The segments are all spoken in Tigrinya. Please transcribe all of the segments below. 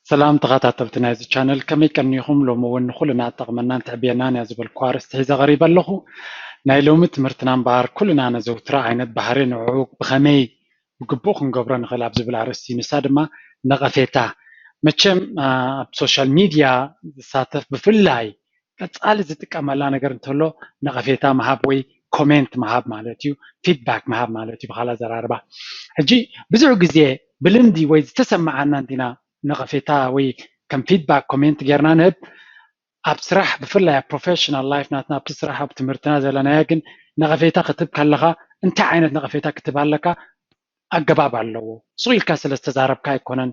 ሰላም ተኸታተልቲ ናይዚ ቻነል፣ ከመይ ቀኒኹም? ሎሚ እውን ንኹልና ትጠቕመናን ትዕብየናን እያ ዝበልኩ ኣርእስቲ ሒዘ ቀሪበ ኣለኹ። ናይ ሎሚ ትምህርትና እምበኣር ኩልና ነዘውትራ ዓይነት ባህሪ ንዕኡ ብኸመይ ብግቡእ ክንገብሮ ንኽእል ኣብ ዝብል ኣርእስቲ፣ ንሳ ድማ ነቐፌታ። መቸም ኣብ ሶሻል ሚድያ ዝሳተፍ ብፍላይ ቀፃሊ ዝጥቀመላ ነገር እንተሎ ነቐፌታ ምሃብ ወይ ኮሜንት ምሃብ ማለት እዩ፣ ፊድባክ ምሃብ ማለት እዩ ብኻላ ዘራርባ። ሕጂ ብዙሕ ግዜ ብልምዲ ወይ ዝተሰማዓና እንዲና ነቐፌታ ወይ ከም ፊድባክ ኮሜንት ጌርና ንህብ። ኣብ ስራሕ ብፍላይ ኣብ ፕሮፌሽናል ላይፍ ናትና ኣብቲ ስራሕ ኣብ ትምህርትና ዘለናዮ ግን ነቐፌታ ክትብ ከለኻ እንታይ ዓይነት ነቐፌታ ክትብ ኣለካ ኣገባብ ኣለዎ። ሱቕ ኢልካ ስለ ዝተዛረብካ ኣይኮነን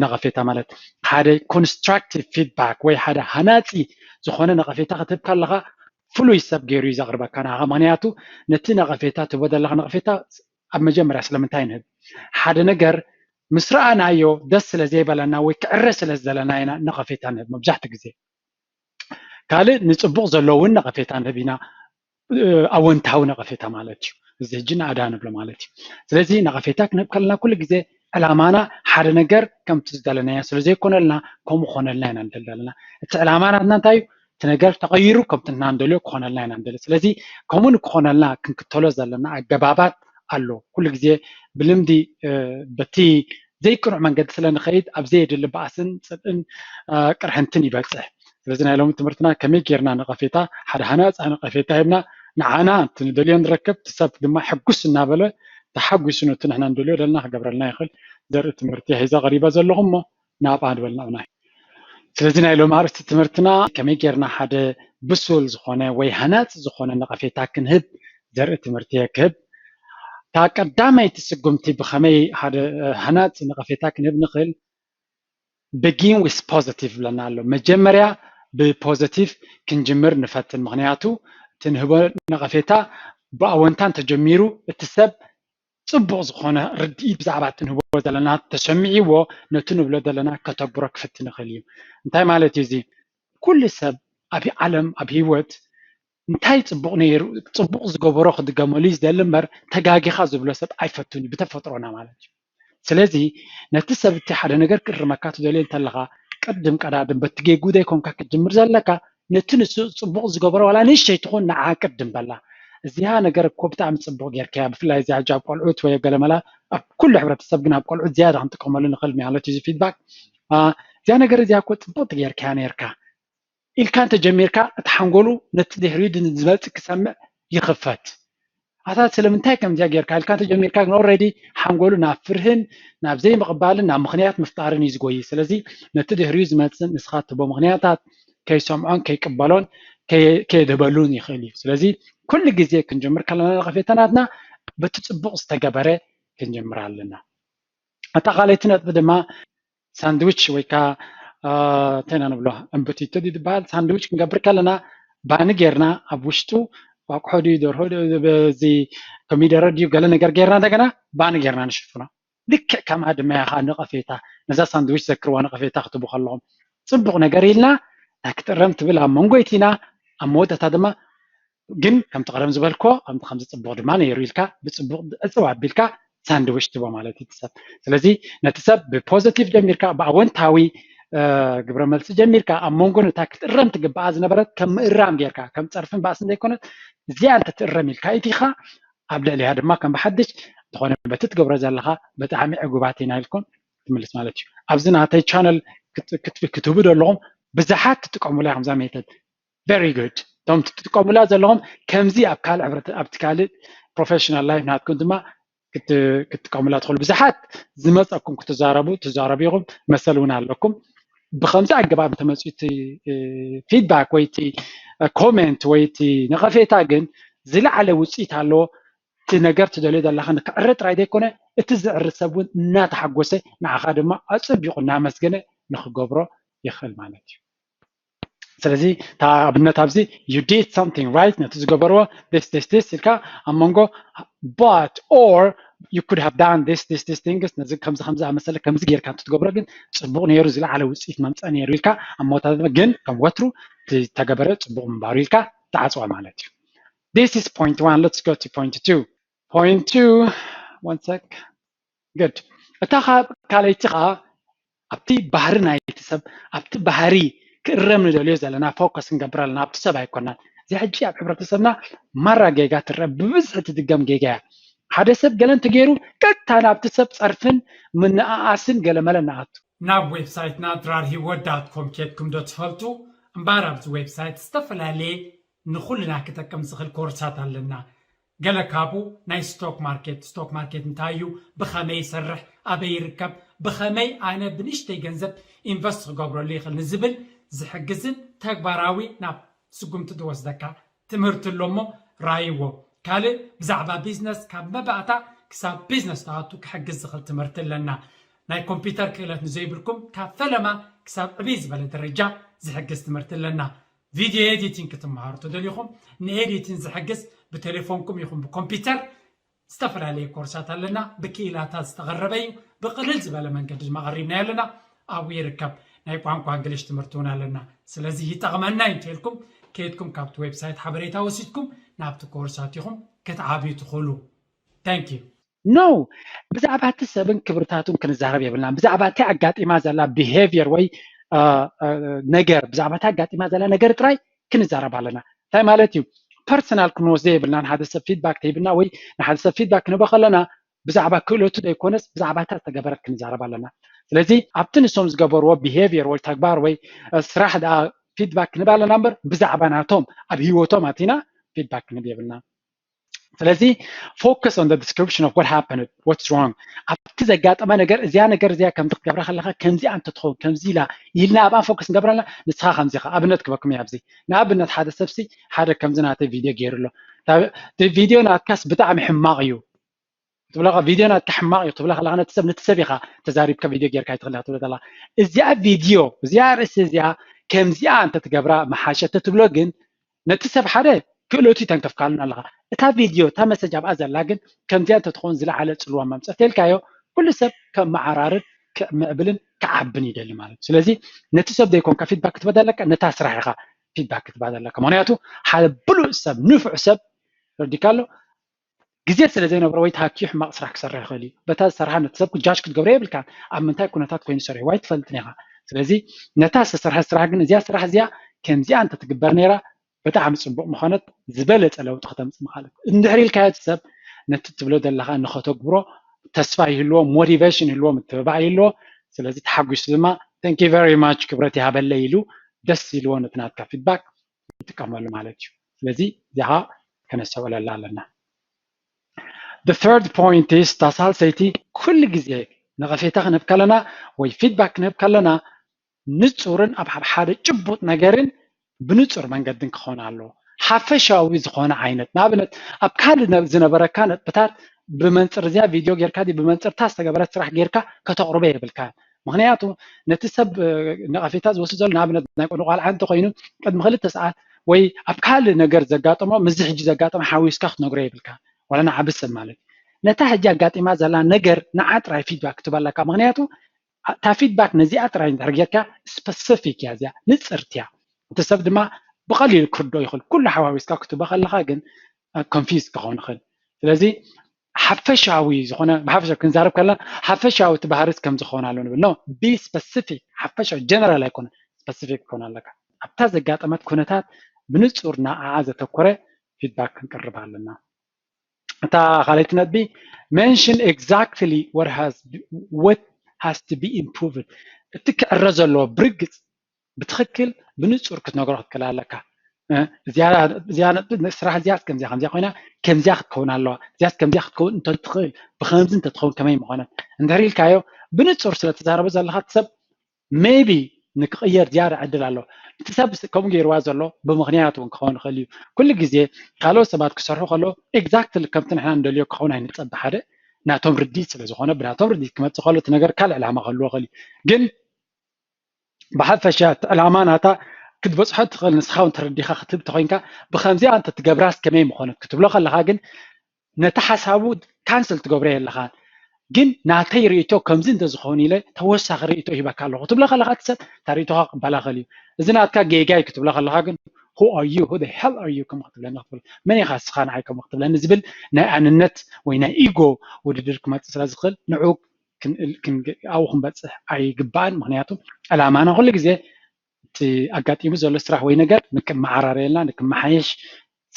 ነቐፌታ ማለት። ሓደ ኮንስትራክቲቭ ፊድባክ ወይ ሓደ ሃናፂ ዝኾነ ነቐፌታ ክትብ ከለኻ ፍሉይ ሰብ ገይሩ እዩ ዘቕርበካ ንዓኻ። ምክንያቱ ነቲ ነቐፌታ ትቦ ዘለኻ ነቐፌታ ኣብ መጀመርያ ስለምንታይ ንህብ? ሓደ ነገር ምስ ረኣናዮ ደስ ስለ ዘይበለና ወይ ክዕረ ስለ ዝደለና ኢና ነቐፌታ ንህብ መብዛሕትኡ ግዜ። ካልእ ንፅቡቕ ዘሎ እውን ነቐፌታ ንህብ ኢና፣ ኣወንታዊ ነቐፌታ ማለት እዩ። እዚ ሕጂ ንኣዳ ንብሎ ማለት እዩ። ስለዚ ነቐፌታ ክንህብ ከለና ኩሉ ግዜ ዕላማና ሓደ ነገር ከምቲ ዝደለናዮ ስለ ዘይኮነልና ከምኡ ክኾነልና ኢና ንደሊ ዘለና። እቲ ዕላማ ናትና እንታይ እዩ? እቲ ነገር ተቐይሩ ከምቲ ንሕና ንደልዮ ክኾነልና ኢና ንደሊ። ስለዚ ከምኡ ንክኾነልና ክንክተሎ ዘለና ኣገባባት ኣሎ። ኩሉ ግዜ ብልምዲ በቲ ዘይቅኑዕ መንገዲ ስለ ንኸይድ ኣብ ዘየድሊ ባእስን ፅልእን ቅርሕንትን ይበፅሕ። ስለዚ ናይ ሎሚ ትምህርትና ከመይ ጌርና ነቐፌታ ሓደ ሃናፃ ነቐፌታ ሂብና ንዓና እቲ ንደልዮ ንረክብ፣ እቲ ሰብ ድማ ሕጉስ እናበለ ተሓጒሱ ነቲ ንሕና ንደልዮ ደልና ክገብረልና ይኽእል ዘርኢ ትምህርቲ ሒዘ ቀሪበ ዘለኹ እሞ ናብኣ ንበል ናብና። ስለዚ ናይ ሎሚ ኣርእስቲ ትምህርትና ከመይ ጌርና ሓደ ብሱል ዝኾነ ወይ ሃናፂ ዝኾነ ነቐፌታ ክንህብ ዘርኢ ትምህርቲ እየ ክህብ። እታ ቀዳመይቲ ስጉምቲ ብኸመይ ሓደ ሃናፂ ነቐፌታ ክንህብ ንኽእል begin with positive ብለና ኣሎ። መጀመርያ ብፖዘቲቭ ክንጅምር ንፈትን፣ ምክንያቱ እቲ ንህቦ ነቐፌታ ብኣወንታ እንተጀሚሩ እቲ ሰብ ፅቡቕ ዝኾነ ርድኢት ብዛዕባ እቲ ንህቦ ዘለና ተሰሚዕዎ ነቲ ንብሎ ዘለና ከተግብሮ ክፍትን ይኽእል እዩ። እንታይ ማለት እዩ እዚ? ኩሉ ሰብ ኣብ ዓለም ኣብ ህይወት እንታይ ፅቡቕ ነይሩ፣ ፅቡቕ ዝገበሮ ክድገመሉ እዩ ዝደሊ እምበር ተጋጊኻ ዝብሎ ሰብ ኣይፈቱን እዩ ብተፈጥሮና ማለት እዩ። ስለዚ ነቲ ሰብ እቲ ሓደ ነገር ክእርመካ ትደልዮ እንተለኻ ቅድም ቀዳድም በቲ ጌጉ ዘይኮንካ ክትጅምር ዘለካ ነቲ ንሱ ፅቡቕ ዝገበሮ ዋላ ንእሽተይ ትኹን ንዓ ቅድም በላ። እዚኣ ነገር እኮ ብጣዕሚ ፅቡቕ ጌርካያ፣ ብፍላይ እዚኣ ሕጂ ኣብ ቆልዑት ወይ ገለመላ ኣብ ኩሉ ሕብረተሰብ ግን ኣብ ቆልዑት ዝያዳ ክንጥቀመሉ ንኽእል ማለት እዩ እዚ ፊድባክ። እዚኣ ነገር እዚኣ እኮ ፅቡቕ ጌርካያ ነርካ ኢልካ እንተጀሚርካ እቲ ሓንጎሉ ነቲ ድሕሪኡ ዝመፅእ ክሰምዕ ይኽፈት። ኣታ ስለምንታይ ከምዚኣ ጌርካ ኢልካ እንተጀሚርካ ግን ኦልሬዲ ሓንጎሉ ናብ ፍርህን ናብ ዘይምቕባልን ናብ ምኽንያት ምፍጣርን እዩ ዝጎይ። ስለዚ ነቲ ድሕሪኡ ዝመፅእ ንስኻ ትቦ ምኽንያታት ከይሰምዖን ከይቅበሎን ከየድህበሉን ይኽእል እዩ። ስለዚ ኩሉ ግዜ ክንጀምር ከለና ነቐፌታ ናትና በቲ ፅቡቕ ዝተገበረ ክንጀምር ኣለና። ኣታ ካልኣይቲ ነጥቢ ድማ ሳንድዊች ወይ ከዓ እንታይ ኢና ንብሎ እምብቲቶ ድዩ ዝበሃል ሳንድዊች ክንገብር ከለና ባኒ ጌርና ኣብ ውሽጡ ቋቁሖ ድዩ ደርሆ እዚ ኮሚደረ ድዩ ገለ ነገር ጌርና እንደገና ባኒ ጌርና ንሽፍኖ። ልክዕ ከምኣ ድማ ኢኻ ነቐፌታ ነዛ ሳንድዊች ዘክርዋ ነቐፌታ ክትቡ ከለኹም ፅቡቕ ነገር ኢልና ናይ ክትእረም ትብል ኣብ መንጎ ይቲና ኣብ መወዳእታ ድማ ግን ከምቲ ቀደም ዝበልኮ ከምዚ ከምዚ ፅቡቕ ድማ ነይሩ ኢልካ ብፅቡቕ ዕፅው ኣቢልካ ሳንድዊች ትቦ ማለት እዩ ሰብ። ስለዚ ነቲ ሰብ ብፖዘቲቭ ጀሚርካ ብኣወንታዊ ግብረ መልሲ ጀሚርካ ኣብ መንጎ ነታ ክትእረም ትግባኣ ዝነበረት ከም ምእራም ጌርካ ከም ፀርፍን ባእስን ዘይኮነት እዚኣ እንተትእረም ኢልካ ኢቲኻ ኣብ ልዕሊያ ድማ ከም ብሓድሽ ዝኾነ በቲ ትገብሮ ዘለኻ ብጣዕሚ ዕጉባት ኢና ኢልኩም ትምልስ ማለት እዩ። ኣብዚ ናተይ ቻነል ክትህቡ ዘለኹም ብዙሓት ትጥቀሙላ ኢኹም እዛ ሜተድ very good። እቶም ትጥቀሙላ ዘለኹም ከምዚ ኣብ ካልእ ሕብረት ኣብቲ ካልእ ፕሮፌሽናል ላይፍ ናትኩም ድማ ክትጥቀሙላ ትኽእሉ። ብዙሓት ዝመፀኩም ክትዛረቡ ትዛረቡ ኢኹም፣ መሰል እውን ኣለኩም። ብከምዚ ኣገባብ እንተመፅኡ እቲ ፊድባክ ወይ እቲ ኮሜንት ወይ እቲ ነቐፌታ ግን ዝለዓለ ውፅኢት ኣለዎ። እቲ ነገር ትደልዮ ዘለኻ ንክዕረ ጥራይ ዘይኮነ እቲ ዝዕሪ ሰብ እውን እናተሓጎሰ ንዓኻ ድማ ኣፀቢቑ እናመስገነ ንክገብሮ ይኽእል ማለት እዩ። ስለዚ እታ ኣብነት ኣብዚ you did something right ነቲ ዝገበርዎ this this this ኢልካ ኣብ መንጎ but or you could have done this this this things ነዚ ከምዚ ከምዚ ኣመሰለ ከምዚ ጌርካ እንትትገብሮ ግን ፅቡቕ ነይሩ ዝለዓለ ውፅኢት መምፀእ ነይሩ ኢልካ ኣብ መወዳእታ ግን ከም ወትሩ ዝተገበረ ፅቡቕ ምንባሩ ኢልካ ትዓፅዋ ማለት እዩ። This is point one. Let's go to point two. Point two. One sec. Good. እታ ካልኣይቲ ከዓ ኣብቲ ባህሪ ናይቲ ሰብ ኣብቲ ባህሪ ክእረም ንደልዮ ዘለና ፎከስ ክንገብር ኣለና ኣብቲ ሰብ ኣይኮናን። እዚ ሕጂ ኣብ ሕብረተሰብና ማራ ጌጋ ትረአ ብብዝሒ ትድገም ጌጋ እያ። ሓደ ሰብ ገለ እንተገይሩ ቀጥታ ናብቲ ሰብ ፀርፍን ምንኣኣስን ገለመለ ንኣቱ። ናብ ዌብሳይትና ድራር ሂወት ዳት ኮም ኬድኩም ዶ ትፈልጡ? እምበኣር ኣብዚ ዌብሳይት ዝተፈላለየ ንኹልና ክጠቅም ዝኽእል ኮርሳት ኣለና። ገለ ካብኡ ናይ ስቶክ ማርኬት፣ ስቶክ ማርኬት እንታይ እዩ፣ ብኸመይ ይሰርሕ፣ ኣበይ ይርከብ፣ ብኸመይ ኣነ ብንእሽተይ ገንዘብ ኢንቨስት ክገብረሉ ይኽእል ንዝብል ዝሕግዝን ተግባራዊ ናብ ስጉምቲ ዝወስደካ ትምህርቲ ኣሎ እሞ ራይዎ። ካልእ ብዛዕባ ቢዝነስ ካብ መባእታ ክሳብ ቢዝነስ ትኣቱ ክሕግዝ ዝኽእል ትምህርቲ ኣለና። ናይ ኮምፒውተር ክእለት ንዘይብልኩም ካብ ፈለማ ክሳብ ዕብይ ዝበለ ደረጃ ዝሕግዝ ትምህርቲ ኣለና። ቪድዮ ኤዲቲንግ ክትመሃሩ ተደሊኹም ንኤዲቲንግ ዝሕግዝ ብቴሌፎንኩም ይኹን ብኮምፒውተር ዝተፈላለየ ኮርሳት ኣለና። ብክኢላታት ዝተቐረበ እዩ። ብቕልል ዝበለ መንገዲ ድማ ቀሪብናዮ ኣለና። ኣብኡ ይርከብ። ናይ ቋንቋ እንግሊሽ ትምህርቲ እውን ኣለና። ስለዚ ይጠቕመና እዩ እንተልኩም ከይድኩም ካብቲ ዌብሳይት ሓበሬታ ወሲድኩም ናብቲ ኮርሳት ኢኹም ክትዓብዩ ትኽእሉ። Thank you። No፣ ብዛዕባ እቲ ሰብን ክብርታቱን ክንዛረብ የብልናን። ብዛዕባ እቲ ኣጋጢማ ዘላ ቢሄቪየር ወይ ነገር ብዛዕባ እቲ ኣጋጢማ ዘላ ነገር ጥራይ ክንዛረብ ኣለና። እንታይ ማለት እዩ? ፐርሰናል ክንወስዶ የብልናን። ሓደ ሰብ ፊድባክ ተሂብና ወይ ንሓደ ሰብ ፊድባክ ክንህቦ ከለና ብዛዕባ ክእለቱ ዘይኮነስ ብዛዕባ እታ ዝተገበረት ክንዛረብ ኣለና። ስለዚ ኣብቲ ንሶም ዝገበርዎ ቢሄቪየር ወይ ተግባር ወይ ስራሕ ደኣ ፊድባክ ክንህብ ኣለና እምበር ብዛዕባ ናቶም ኣብ ህይወቶም ኣቲና ፊድባክ ክንህብ የብልና። ስለዚ focus on the description of what happened, what's wrong። ኣብቲ ዘጋጠመ ነገር እዚኣ ነገር እዚኣ ከምዚ ክትገብራ ከለካ ከምዚኣ እንተትኸውን ከምዚ ኢላ ኢልና ኣብኣ ፎከስ ንገብረላ ንስኻ ከምዚ ኢኻ። ኣብነት ክበኩም እየ ኣብዚ። ንኣብነት ሓደ ሰብሲ ሓደ ከምዚ ናተይ ቪድዮ ገይሩ ኣሎ። ቪድዮ ናትካስ ብጣዕሚ ሕማቕ እዩ ትብለካ፣ ቪድዮ ናትካ ሕማቕ እዩ ትብለ ከለካ ነቲ ሰብ ነቲ ሰብ ኢኻ ተዛሪብካ ቪድዮ ጌርካ ይትኽእል ትብለ ዘላ። እዚኣ ቪድዮ እዚኣ ርእሲ እዚኣ ከምዚኣ እንተትገብራ መሓሸ ተትብሎ ግን ነቲ ሰብ ሓደ ክእለቱ ይተንከፍካሉን ኣለኻ። እታ ቪድዮ እታ መሰጅ ኣብኣ ዘላ ግን ከምዚኣ እንተትኸውን ዝለዓለ ፅልዋ መምፀት ተልካዮ ኩሉ ሰብ ከመዓራርድ ክምዕብልን ክዓብን ይደሊ ማለት እዩ። ስለዚ ነቲ ሰብ ዘይኮንካ ፊድባክ ክትበ ዘለካ ነታ ስራሕ ኢኻ ፊድባክ ክትባ ዘለካ። ምክንያቱ ሓደ ብሉእ ሰብ ንፉዕ ሰብ ረዲካ ኣሎ ግዜ ስለ ዘይነበሮ ወይ ተሃኪዩ ሕማቕ ስራሕ ክሰርሕ ይኽእል እዩ። በታ ዝሰርሓ ነቲ ሰብ ጃጅ ክትገብሮ የብልካን። ኣብ ምንታይ ኩነታት ኮይኑ ሰሪሕዋ ኣይትፈልጥን ኢኻ። ስለዚ ነታ ዝተሰርሐ ስራሕ ግን እዚኣ ስራሕ እዚኣ ከምዚኣ እንተትግበር ነይራ ብጣዕሚ ፅቡቕ ምኾነት ዝበለፀ ለውጢ ክተምፅእ ምኻለት። እንድሕር ኢልካዮ እቲ ሰብ ነቲ ትብሎ ዘለኻ ንኸተግብሮ ተስፋ ይህልዎ፣ ሞቲቬሽን ይህልዎ፣ ምትብባዕ ይህልዎ። ስለዚ ተሓጒሱ ድማ thank you very much ክብረት ይሃበለይ ኢሉ ደስ ኢልዎ ነቲ ናትካ ፊድባክ ይጥቀመሉ ማለት እዩ። ስለዚ እዚኣ ከነስተውዕለላ ኣለና። The third point is እታ ሳልሰይቲ ኩሉ ግዜ ነቐፌታ ክንህብ ከለና ወይ ፊድባክ ክንህብ ከለና ንፁርን ኣብ ሓደ ጭቡጥ ነገርን ብንፁር መንገድን ክኾን ኣለዎ። ሓፈሻዊ ዝኾነ ዓይነት ንኣብነት ኣብ ካልእ ዝነበረካ ነጥብታት ብመንፅር እዚኣ ቪድዮ ጌርካ ብመንፅር እታ ዝተገበረት ስራሕ ጌርካ ከተቕርቦ የብልካ። ምክንያቱ ነቲ ሰብ ነቐፌታ ዝወስድ ዘሎ ንኣብነት ናይ ቆልዑ ቃልዓ እንተኮይኑ ቅድሚ ክልተ ሰዓት ወይ ኣብ ካልእ ነገር ዘጋጠሞ ምስዚ ሕጂ ዘጋጠመ ሓዊስካ ክትነግሮ የብልካ ዋላ ንዓቢ ሰብ ማለት ነታ ሕጂ ኣጋጢማ ዘላ ነገር ንዓ ጥራይ ፊድባክ ክትበለካ ምክንያቱ እታ ፊድባክ ነዚኣ ጥራይ እንድሕር ጌርካ ስፐሲፊክ እያ እዚኣ ንፅርቲ እያ እቲ ሰብ ድማ ብቐሊሉ ክርዶ ይኽእል ኩሉ ሓዋዊስካ ክትቦ ከለካ ግን ኮንፊዝ ክኸውን ይኽእል ስለዚ ሓፈሻዊ ዝኾነ ብሓፈሻ ክንዛረብ ከለና ሓፈሻዊ እቲ ባህርስ ከም ዝኸውን ኣሎ ንብል no be specific ሓፈሻዊ ጀነራል ኣይኮነ ስፐሲፊክ ክኸውን ኣለካ ኣብታ ዘጋጠመት ኩነታት ብንጹር ንዓኣ ዘተኮረ ፊድባክ ክንቅርብ ኣለና እታ ካልኣይቲ ነጥቢ mention exactly what has what has to be improved እቲ ክዕረ ዘለዎ ብርግጽ ብትኽክል ብንጹር ክትነግሮ ክትክእል ኣለካ እዚኣ ስራሕ እዚኣ ከምዚኣ ከምዚኣ ኮይና ከምዚኣ ክትከውን ኣለዋ እዚኣ ከምዚኣ ክትከውን እንተትኽእል ብከምዚ እንተትኸውን ከመይ ምኾነት እንድሕር ኢልካዮ ብንጹር ስለ ትዛረቦ ዘለካ ሰብ maybe ንክቕየር ዝያዳ ዕድል ኣሎ እቲ ሰብ ከምኡ ገይርዋ ዘሎ ብምክንያት እውን ክኸውን ይኽእል እዩ ኩሉ ግዜ ካልኦት ሰባት ክሰርሑ ከለዉ exactly ከምቲ ንሕና ንደልዮ ክኸውን ኣይንጸብ ሓደ ናቶም ርድኢት ስለ ዝኾነ ብናቶም ርድኢት ክመጽእ ከሎ እቲ ነገር ካልእ ዕላማ ክህልዎ ይኽእል እዩ ግን ብሓፈሻ እቲ ዕላማ ናታ ክትበፅሖ ትኽእል ንስኻ እውን ተረዲኻ ክትህብ ተኮይንካ ብከምዚኣ እንተትገብራስ ከመይ ምኾነት ክትብሎ ከለኻ ግን ነቲ ሓሳቡ ካንስል ትገብሮ የለኻን ግን ናተይ ርእቶ ከምዚ እንተዝኸውን ኢለ ተወሳኺ ርእቶ ሂበካ ኣለኹ ክትብሎ ከለኻ እቲ ሰብ እታ ርእቶኻ ክበላኸል እዩ እዚ ናትካ ጌጋ እዩ ክትብሎ ከለኻ ግን who are you who the hell are you ከም ክትብለኒ ክትብል መን ኢኻ እስኻ ንዓይ ከም ክትብለኒ ዝብል ናይ ኣንነት ወይ ናይ ኢጎ ውድድር ክመፅእ ስለ ዝኽእል ንዑ ኣብኡ ክንበፅሕ ኣይግባእን። ምክንያቱ ዕላማና ኩሉ ግዜ እቲ ኣጋጢሙ ዘሎ ስራሕ ወይ ነገር ንክመዓራረየልና ንክመሓየሽ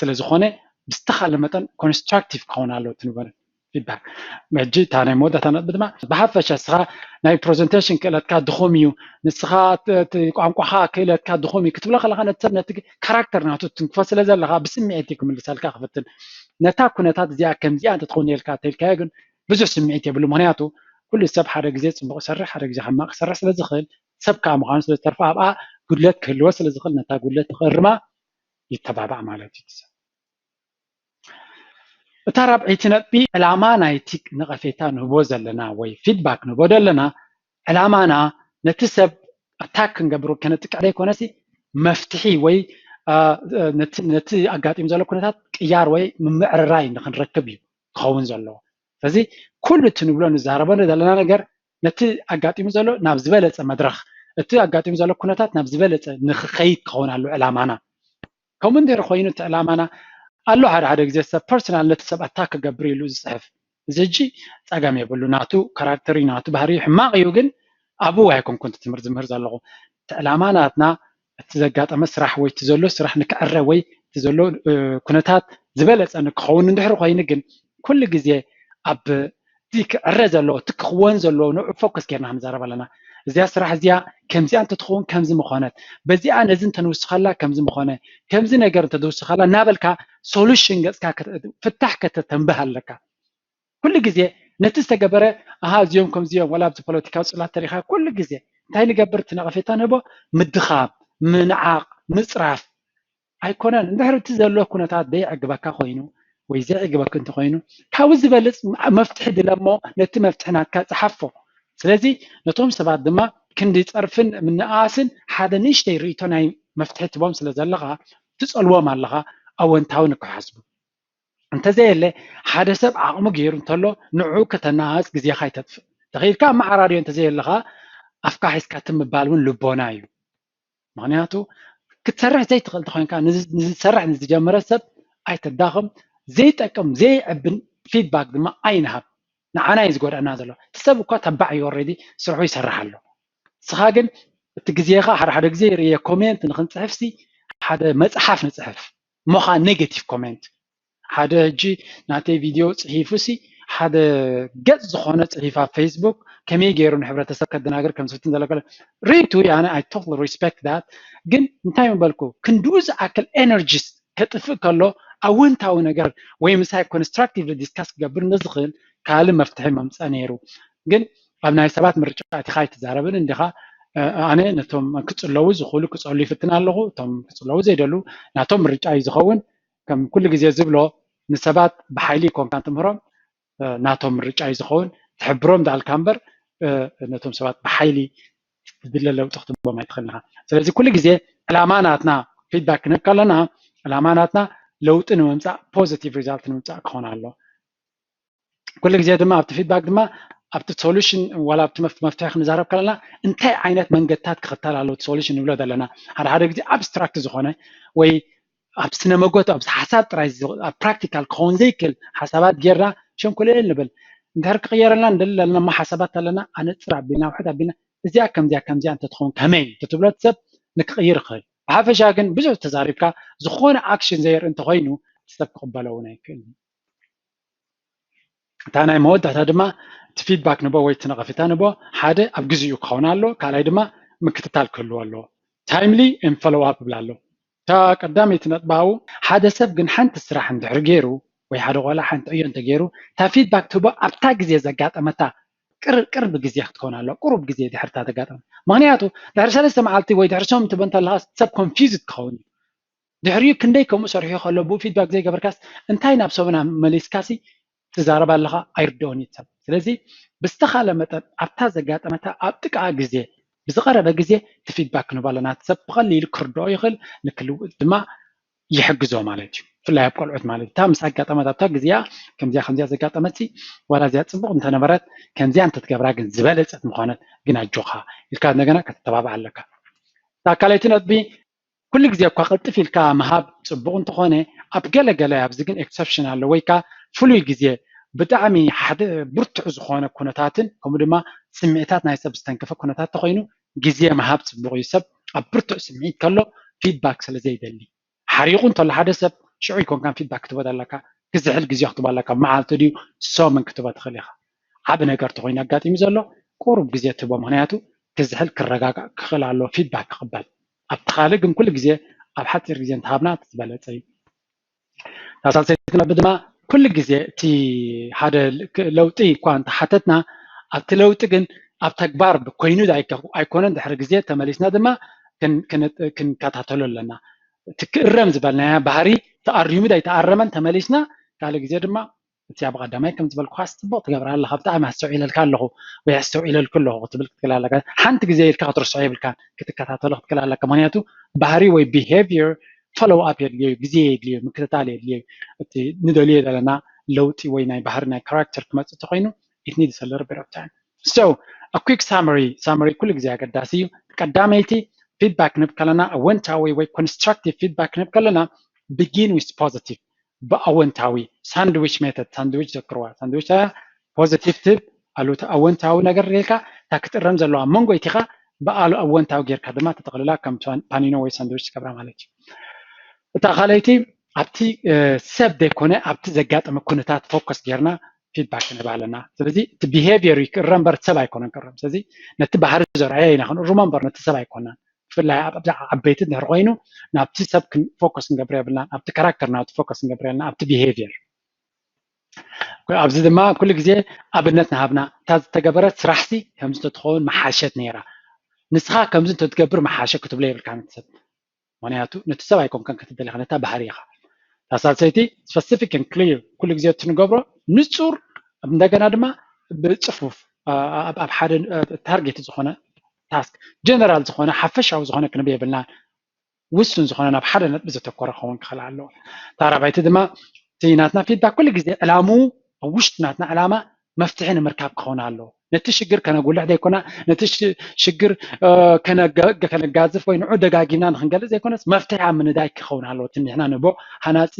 ስለዝኾነ ብዝተኻለ መጠን ኮንስትራክቲቭ ክኸውን ኣለዎ ትንበረ ፊድባክ። ሕጂ እታ ናይ መወዳእታ ነጥቢ ድማ ብሓፈሻ ንስኻ ናይ ፕሬዘንቴሽን ክእለትካ ድኹም እዩ፣ ንስኻ ቋንቋኻ ክእለትካ ድኹም እዩ ክትብሎ ከለካ ነቲ ሰብ ነቲ ካራክተር ናቱ ትንክፎ ስለ ዘለካ ብስምዒት እዩ ክምልሰልካ ክፍትን። ነታ ኩነታት እዚኣ ከምዚኣ እንተትኸውን የልካ ተልካዮ ግን ብዙሕ ስምዒት የብሉ። ምክንያቱ ኩሉ ሰብ ሓደ ግዜ ፅቡቅ ይሰርሕ ሓደ ግዜ ሕማቅ ክሰርሕ ስለዝኽእል ሰብ ከዓ ምዃኑ ስለዝተርፎ ኣብኣ ጉድለት ክህልዎ ስለዝኽእል ነታ ጉድለት ንክእርማ ይተባባዕ ማለት እዩ። እታ ራብዐይቲ ነጥቢ ዕላማ ናይቲ ነቐፌታ ንህቦ ዘለና ወይ ፊድባክ ንህቦ ዘለና ዕላማና ነቲ ሰብ ኣታክ ክንገብሩ ከነጥቅዕ ዘይኮነሲ መፍትሒ ወይ ነቲ ኣጋጢሙ ዘሎ ኩነታት ቅያር ወይ ምምዕርራይ ንክንረክብ እዩ ክኸውን ዘለዎ። ስለዚ ኩሉ እቲ ንብሎ ንዛረቦ ዘለና ነገር ነቲ ኣጋጢሙ ዘሎ ናብ ዝበለፀ መድረክ እቲ ኣጋጢሙ ዘሎ ኩነታት ናብ ዝበለፀ ንክኸይድ ክኸውን ኣሎ ዕላማና። ከምኡ እንድሕር ኮይኑ እቲ ዕላማና ኣሎ ሓደ ሓደ ግዜ ሰብ ፐርሰናል ነቲ ሰብ ኣታክ ክገብር ኢሉ ዝፅሕፍ እዚ ሕጂ ፀገም የብሉ ናቱ ካራክተር እዩ ናቱ ባህሪ እዩ ሕማቅ እዩ ግን ኣብኡ ኣይኮንኩን ትምህርቲ ዝምህር ዘለኹ እቲ ዕላማ ናትና እቲ ዘጋጠመ ስራሕ ወይ እቲ ዘሎ ስራሕ ንክዕረ ወይ እቲ ዘሎ ኩነታት ዝበለፀ ንክኸውን እንድሕር ኮይኑ ግን ኩሉ ግዜ ኣብ እቲ ክዕረ ዘለዎ እቲ ክኽወን ዘለዎ ንዑ ፎከስ ጌርና ክንዛረብ ኣለና እዚኣ ስራሕ እዚኣ ከምዚኣ እንተትኸውን ከምዚ ምኾነት በዚኣ ነዚ እንተንውስኸላ ከምዚ ምኾነ ከምዚ ነገር እንተትውስኸላ እናበልካ ሶሉሽን ገፅካ ፍታሕ ከተተንብህ ኣለካ ኩሉ ግዜ ነቲ ዝተገበረ ኣሃ እዚኦም ከምዚኦም ወላ ኣብዚ ፖለቲካዊ ፅላት ተሪካ ኩሉ ግዜ እንታይ ንገብር እቲ ነቐፌታ ንህቦ ምድኻም ምንዓቕ ምፅራፍ ኣይኮነን እንድሕር እቲ ዘሎ ኩነታት ዘይዕግበካ ኮይኑ ወይ ዘይዕግበክ እንተኮይኑ ካብኡ ዝበልፅ መፍትሒ ድለ እሞ ነቲ መፍትሒ ናትካ ፀሓፎ ስለዚ ነቶም ሰባት ድማ ክንዲ ፀርፍን ምንኣስን ሓደ ንእሽተይ ርእቶ ናይ መፍትሒ ትቦም ስለ ዘለካ ትፀልዎም ኣለካ ኣወንታዊ ንክሓስቡ እንተዘየለ ሓደ ሰብ ዓቕሙ ገይሩ እንተሎ ንዑ ከተናኣስ ግዜካ ይተጥፍእ ተኺኢልካ ኣብ መዓራርዮ እንተዘየለካ ኣፍካ ሒዝካ ትምባል እውን ልቦና እዩ ምክንያቱ ክትሰርሕ ዘይትኽእል ተኮይንካ ንዝሰርሕ ንዝጀመረ ሰብ ኣይተዳኽም ዘይጠቅም ዘይዕብን ፊድባክ ድማ ኣይንሃብ ንዓና እዩ ዝጎድኣና ዘሎ እቲ ሰብ እኳ ተባዕ እዩ ኦረዲ ስርሑ ይሰርሕ ኣሎ ንስኻ ግን እቲ ግዜኻ ሓደ ሓደ ግዜ ይርእየ ኮሜንት ንክንፅሕፍሲ ሓደ መፅሓፍ ንፅሕፍ ሞኻ ኔጌቲቭ ኮሜንት ሓደ ሕጂ ናተይ ቪድዮ ፅሒፉ ሲ ሓደ ገፅ ዝኾነ ፅሒፍ ኣብ ፌስቡክ ከመይ ገይሩ ንሕብረተሰብ ከደናገር ከም ዝፍትን ዘለከለ ርእይቱ ኣነ I totally respect that ግን እንታይ ምበልኩ ክንድኡ ዝኣክል ኤነርጂስ ከጥፍእ ከሎ ኣወንታዊ ነገር ወይ ምሳይ ኮንስትራክቲቭ ዲስካስ ክገብር ንዝኽእል ካልእ መፍትሒ መምፀእ ነይሩ ግን ኣብ ናይ ሰባት ምርጫ እቲኻ ኣይትዛረብን እንዲኻ ኣነ ነቶም ክፅለዉ ዝኽእሉ ክፀሉ ይፍትን ኣለኹ እቶም ክፅለዉ ዘይደሉ ናቶም ምርጫ እዩ ዝኸውን ከም ኩሉ ግዜ ዝብሎ ንሰባት ብሓይሊ ይኮንካ ትምህሮም ናቶም ምርጫ እዩ ዝኸውን ትሕብሮም ዳልካ እምበር ነቶም ሰባት ብሓይሊ ዝድለ ለውጢ ክትቦም ኣይትኽእልንኻ ስለዚ ኩሉ ግዜ ዕላማ ናትና ፊድባክ ክንህብ ከለና ዕላማ ናትና ለውጢ ንምምፃእ ፖዚቲቭ ሪዛልት ንምምፃእ ክኾን ኣሎ ኩሉ ግዜ ድማ ኣብቲ ፊድባክ ድማ ኣብቲ ሶሉሽን ዋላ ኣብቲ መፍትሒ ክንዛረብ ከለና እንታይ ዓይነት መንገድታት ክኽተል ኣለዎ እቲ ሶሉሽን ንብሎ ዘለና ሓደ ሓደ ግዜ ኣብስትራክት ዝኾነ ወይ ኣብ ስነ መጎት ኣብዚ ሓሳብ ጥራይ ኣብ ፕራክቲካል ክኸውን ዘይክእል ሓሳባት ጌርና ሸንኮለል ንብል እንድሕር ክቕየረልና ንደሊ ኣለና እሞ ሓሳባት ኣለና ኣነፅር ኣቢልና ውሕድ ኣቢልና እዚኣ ከምዚኣ ከምዚኣ እንተትኸውን ከመይ እንተትብሎ ሰብ ንክቕይር ይኽእል ብሓፈሻ ግን ብዙሕ ተዛሪብካ ዝኾነ ኣክሽን ዘየርኢ እንተኮይኑ ሰብ ክቕበሎ እውን ኣይክእል እታ ናይ መወዳእታ ድማ እቲ ፊድባክ ንቦ ወይ እቲ ነቐፌታ ንቦ ሓደ ኣብ ግዜኡ ክኸውን ኣሎ ካልኣይ ድማ ምክትታል ክህልዎ ኣለዎ ታይምሊ ን ፎሎው ኣፕ ብላ ኣሎ እታ ቀዳመይቲ ነጥባኡ ሓደ ሰብ ግን ሓንቲ ስራሕ እንድሕር ገይሩ ወይ ሓደ ቆልዓ ሓንቲ ዕዮ እንተገይሩ እታ ፊድባክ ትህቦ ኣብታ ግዜ ዘጋጠመታ ቅርብ ግዜ ክትከውን ኣለዋ ቁሩብ ግዜ ድሕርታ ተጋጠመ ምክንያቱ ድሕሪ ሰለስተ መዓልቲ ወይ ድሕሪ ሰሙን ትበ እንተለካ ሰብ ኮንፊውዝድ ክኸውን እዩ ድሕሪኡ ክንደይ ከምኡ ሰርሑ ከሎ ብኡ ፊድባክ ዘይገበርካስ እንታይ ናብ ሰብና መሊስካሲ ትዛረብ ኣለኻ ኣይርድኦን እዩ ሰብ ስለዚ ብዝተኻለ መጠን ኣብታ ዘጋጠመታ ኣብ ጥቃ ግዜ ብዝቐረበ ግዜ እቲ ፊድባክ ክንህቦ ኣለና እቲ ሰብ ብቐሊሉ ክርድኦ ይኽእል ንክልውጥ ድማ ይሕግዞ ማለት እዩ ብፍላይ ኣብ ቆልዑት ማለት እታ ምስ ኣጋጠመት ኣብታ ግዜኣ ከምዚኣ ከምዚኣ ዘጋጠመት ዋላ እዚኣ ፅቡቅ እንተነበረት ከምዚኣ እንተትገብራ ግን ዝበለፀት ምዃነት ግን ኣጆኻ ኢልካ እንደገና ከተተባብዓ ኣለካ እታ ካልኣይቲ ነጥቢ ኩሉ ግዜ እኳ ቅልጥፍ ኢልካ ምሃብ ፅቡቕ እንተኾነ ኣብ ገለ ገለ ኣብዚ ግን ኤክሰፕሽን ኣሎ ወይ ከዓ ፍሉይ ግዜ ብጣዕሚ ሓደ ብርቱዕ ዝኾነ ኩነታትን ከምኡ ድማ ስምዒታት ናይ ሰብ ዝተንከፈ ኩነታት ተኮይኑ ግዜ ምሃብ ፅቡቕ እዩ። ሰብ ኣብ ብርቱዕ ስምዒት ከሎ ፊድባክ ስለ ዘይደሊ፣ ሓሪቑ እንተሎ ሓደ ሰብ ሽዑ ይኮንካን ፊድባክ ክትቦ ኣለካ። ክዝሕል ግዜ ክትቦ ኣለካ። መዓልቲ ድዩ ሰሙን ክትቦ ትኽእል ኢኻ። ዓቢ ነገር ተኮይኑ ኣጋጢሙ ዘሎ ቁሩብ ግዜ ትቦ፣ ምክንያቱ ክዝሕል ክረጋጋእ ክኽእል ኣለዎ ፊድባክ ክቕበል። ኣብቲ ካልእ ግን ኩሉ ግዜ ኣብ ሓፂር ግዜ እንተሃብና እቲ ዝበለፀ እዩ። ሳልሰይቲ ነጥቢ ድማ ኩሉ ግዜ እቲ ሓደ ለውጢ እኳ እንተሓተትና ኣብቲ ለውጢ ግን ኣብ ተግባር ኮይኑ ኣይኮነን ድሕሪ ግዜ ተመሊስና ድማ ክንከታተሎ ኣለና። እቲ ክእረም ዝበልናያ ባህሪ ተኣሪሙ ኣይተኣረመን ተመሊስና ካልእ ግዜ ድማ እቲ ኣብ ቀዳማይ ከም ዝበልኩካ ጽቡቕ ትገብራ ኣለኻ፣ ብጣዕሚ ኣስተውዒለልካ ኣለኹ ወይ ኣስተውዒለልኩ ኣለኹ ክትብል ክትክእል ኣለካ። ሓንቲ ግዜ ኢልካ ክትርስዖ የብልካን፣ ክትከታተሎ ክትክእል ኣለካ። ምክንያቱ ባህሪ ወይ behavior follow up የድልዮ፣ ግዜ የድልዮ፣ ምክትታል የድልዮ። እቲ ንደልዮ ዘለና ለውጢ ወይ ናይ ባህሪ ናይ ካራክተር ክመጽእ እንተኮይኑ it needs a little bit of time. So a quick summary, summary ኩሉ ግዜ ኣገዳሲ እዩ። ቀዳመይቲ ፊድባክ ክንህብ ከለና ኣወንታዊ ወይ constructive feedback ክንህብ ከለና begin with positive ብኣወንታዊ ሳንድዊች ሜተድ ሳንድዊች ዘክርዋ ሳንድዊች ፖዚቲቭ ትብ ኣሉታ ኣወንታዊ ነገር ሪኢልካ እታ ክትእረም ዘለዋ መንጎ ኢቲኻ ብኣሉ ኣወንታዊ ጌርካ ድማ ተጠቕልላ ከም ፓኒኖ ወይ ሳንድዊች ትገብራ ማለት እዩ። እታ ካልኣይቲ ኣብቲ ሰብ ዘይኮነ ኣብቲ ዘጋጠመ ኩነታት ፎከስ ጌርና ፊድባክ ክንህብ ኣለና። ስለዚ እቲ ቢሄቪየር እዩ ክእረም እምበር ሰብ ኣይኮነን ክእረም። ስለዚ ነቲ ባህሪ ዘርኣየ ኢና ክንእርሞ እምበር ነቲ ሰብ ኣይኮናን። ብፍላይ ኣብ ዓበይቲ እንድሕር ኮይኑ ናብቲ ሰብ ፎከስ ክንገብር የብልናን። ኣብቲ ካራክተር ናቱ ፎከስ ክንገብር የብልና ኣብቲ ቢሄቪየር። ኣብዚ ድማ ኩሉ ግዜ ኣብነት ንሃብና እታ ዝተገበረት ስራሕሲ ከምዚ ተትኸውን መሓሸት ነይራ። ንስኻ ከምዚ እንተትገብር መሓሸ ክትብሎ የብልካ ነቲ ሰብ። ምክንያቱ ነቲ ሰብ ኣይኮንካን ክትበል ኢኻ ነታ ባህሪ ኢኻ። እታ ሳልሰይቲ specific and clear ኩሉ ግዜ እቲ ንገብሮ ንጹር እንደገና ድማ ብጽፉፍ ኣብ ሓደ ታርጌት ዝኾነ ታስክ ጀነራል ዝኾነ ሓፈሻዊ ዝኾነ ክንብል የብልናን። ውሱን ዝኾነ ናብ ሓደ ነጥቢ ዘተኮረ ክኸውን ክኽእል ኣለዎ። ታራባይቲ ድማ እቲ ናትና ፊድባክ ኩሉ ግዜ ዕላምኡ ኣብ ውሽጢ ናትና ዕላማ መፍትሒ ንምርካብ ክኸውን ኣለዎ። ነቲ ሽግር ከነጉልሕ ዘይኮና ነቲ ሽግር ከነጋዝፍ ወይ ንዑ ደጋጊምና ንክንገልፅ ዘይኮነስ መፍትሒ ኣብ ምንዳይ ክኸውን ኣለዎ። እቲ ንሕና ንቦ ሃናፂ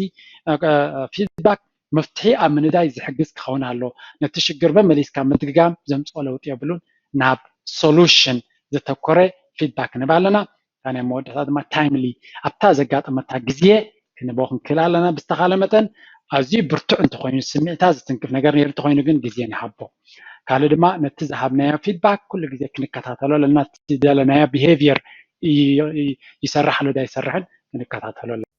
ፊድባክ መፍትሒ ኣብ ምንዳይ ዝሕግዝ ክኸውን ኣለዎ። ነቲ ሽግር መመሊስካ ምድግጋም ዘምፅኦ ለውጢ የብሉን። ናብ ሶሉሽን ዘተኮረ ፊድባክ ንብ ኣለና። እታ ናይ መወዳእታ ድማ ታይምሊ ኣብታ ዘጋጠመታ ግዜ ክንቦ ክንክእል ኣለና። ብዝተኻለ መጠን ኣዝዩ ብርቱዕ እንተኮይኑ ስምዒታት ዝትንክፍ ነገር ነይሩ እንተኮይኑ ግን ግዜ ንሃቦ። ካልእ ድማ ነቲ ዝሃብናዮ ፊድባክ ኩሉ ግዜ ክንከታተሎ ኣለና። እቲ ዝደለናዮ ቢሄቪየር ይሰርሕ ኣሎ ዶ ኣይሰርሕን ክንከታተሎ ኣለና።